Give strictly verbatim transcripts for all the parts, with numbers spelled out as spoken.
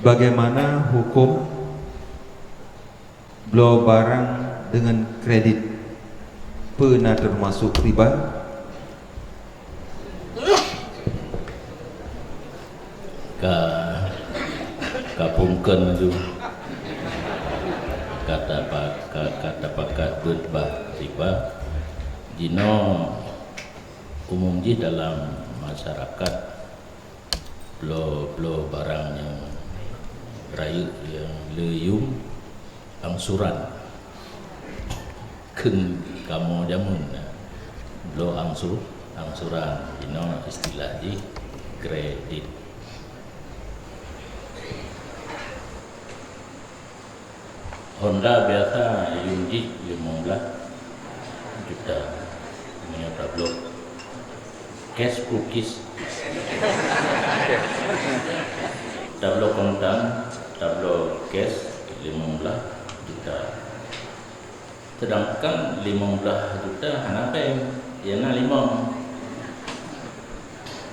Bagaimana hukum bloe barang dengan kredit? Peue na termasuk riba? Ka, ka pungken laju. Ka tapa-, ka, ka tapakat beuet bah riba. Jinoe umum jih dalam masyarakat, bloe-bloe barang nyang rayeuk nyang le yum angsuran. Kheun kamoe jameun na, bloe angsu-, angsuran, inoe istilah jih kredit. Honda biasa yum jih limong blaih juta meunyoe tabloe cash pukis. Tabloe kontan, tabloe cash limong blaih juta. Sedangkan limong blaih juta hana péng, iéna limong.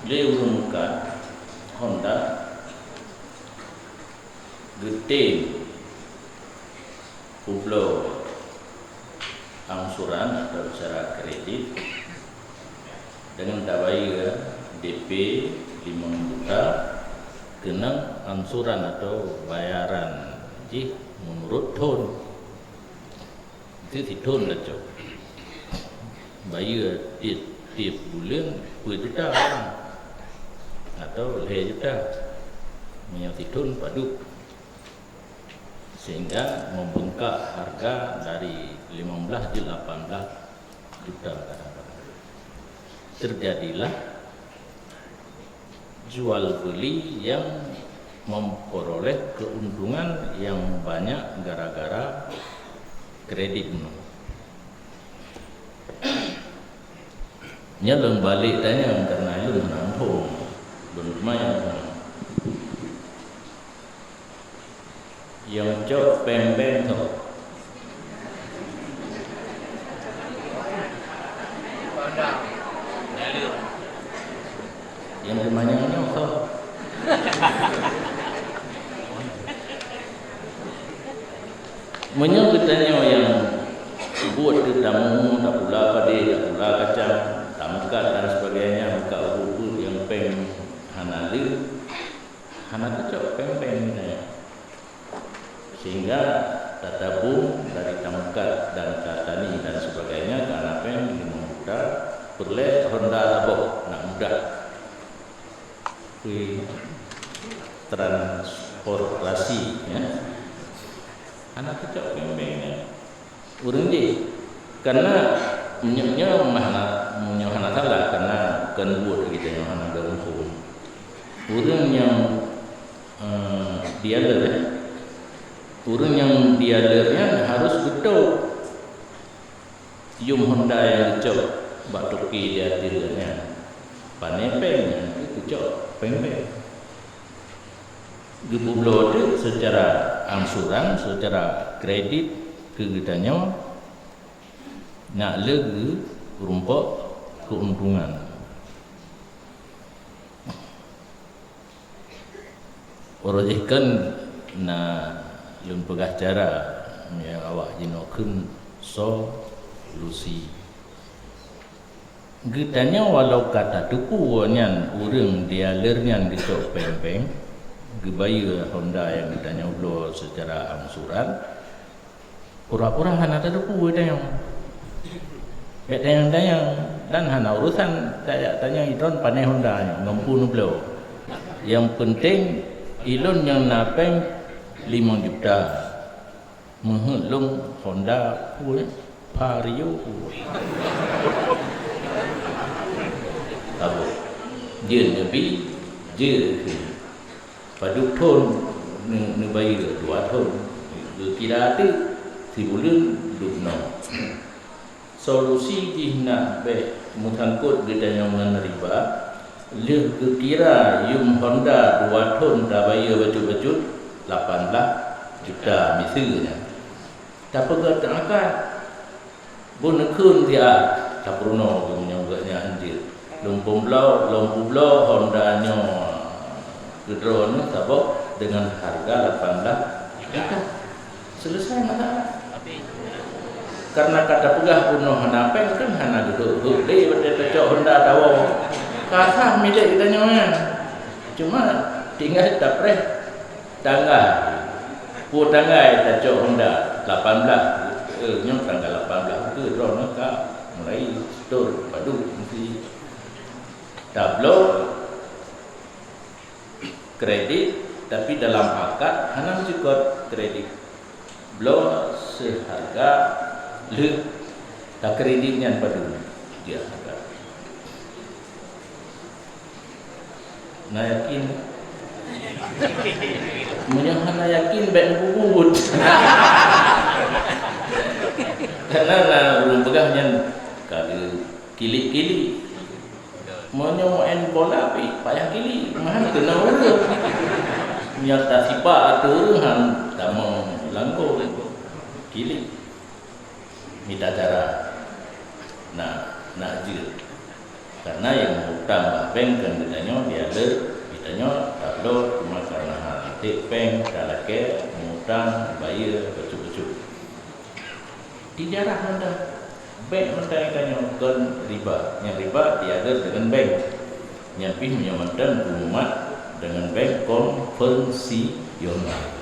Lé ureuëng mukat Honda geutem peubloe angsuran atau secara kredit dengan tabayeue D P limong juta, keunong angsuran atau bayaran jih meunurot thon. Itu sithon lacok. Bayeue tiep-tiep buleuen peuet juta atau lhée juta. Meunyoe sithon padub. Sehingga membengkak harga dari limong blaih jeuet lapan blaih juta kadang-kadang. Terjadilah jual beli yang memperoleh keuntungan yang banyak gara-gara kredit nyoe. Nyoe lôn balek tanyong karena lôn hana muphom. Lôn teuma nyang hana. Nyang cok péng-péng tho. Nyang teumanyong nyoe tho. Meunyoe geutanyoe nyang buet teuh tamu, tapula padé, tapula kacang, tameukat dan sebagainya, meukat ubeut-ubeut nyang péng hana le, hana teucok péng-péng geutanyoe. Sehingga tatabong dari tameukat dan tatani dan sebagainya, ka na péng limong juta, peureulée Honda saboh, nak mudah. Kui transportasi, ya. Hana teucok péng-péng nyan. Ureuëng jih. Karena meunyoe, nyoe mah na, meunyoe hana salah, karena kon buet geutanyoe hana geuhuköm. Ureuëng nyang, eh, dealer, ya. Ureuëng nyang dealer nyan harus geutoe yum Honda nyang geucok bak toke dealer nyan. Pané péng nyan geucok péng-péng. Geupubloe teuk seucara angsuran, seucara kredit keu geutanyoe, nak lé geurumpok keuntungan. Uroe jih kan na lôn peugah cara nyang awak jinoe kheun solusi. Geutanyoe walau ka tateupeue nyan ureuëng dealer nyan geucok péng-péng, geubayeue Honda nyang geutanyoe bloe seucara angsuran, pura-pura hana tateupeue tanyoe. Bék tanyong-tanyong dan hana urusan tajak tanyong ilôn pané Honda nyoe ngon peue neubloe. Nyang peunteng ilôn nyang na péng limong juta. Meuheuet lôn Honda pue, Vario pue. Abah, jeuet neubi, jeuet keu padub thon neu-, neubayeue, dua thon. Geukira teuk sibuleuen dub noe. Solusi jih nak bék meusangkot geutanyoe ngon riba, lheueh geukira yum Honda dua thon tabayeue bacut-bacut lapan blaih juta miseue nyan. Tapeugah teuangkat, beu neukheun siat, tapeurunoe geuh meunyoe geuh nyan hanjeuet. Lôn peubloe, lôn peubloe Honda nyoe Keudroe nyoe saboh dengan harga lapan belas juta. Selesai masalah. Karena ka tapeugah bunoe hana péng, kan hana geudok-dok lé watée tacok Honda tawoe. Ka sah milék geutanyoe nyan. Cuma tinggai tapreh tanggai. Peue tanggai tacok Honda lapan belas, eh, nyoe tanggal lapan belas tu droeneuh ka mulai setor padum meusti tabloe kredit, tapi dalam akad hana meucukot kredit. Bloe seuharga lheueh takredit nyan padum dia harga. Na yakin? Meunyoe hana yakin, bék neupeubuet. Karena na ureuëng peugah nyan ka kilik-kilik. Meunyoe main bola pih payah kilik, meuhan keunong ureuëng. Meunyoe tasipak ateueh ureuëng han tamong langkong kilik. Mita cara. Nah, nak jeuet. Karena nyang mengutang bak bank kan geutanyoe, dia le geutanyoe tabloe cuma karena hal etik bank talakée mengutang bayeue bacut-bacut. Ijarah mantong. Bék mantong tanyoe kon riba. Nyang riba diatur dengan bank. Nyang pih meunyoe mantong pengumumat dengan bank konvensional.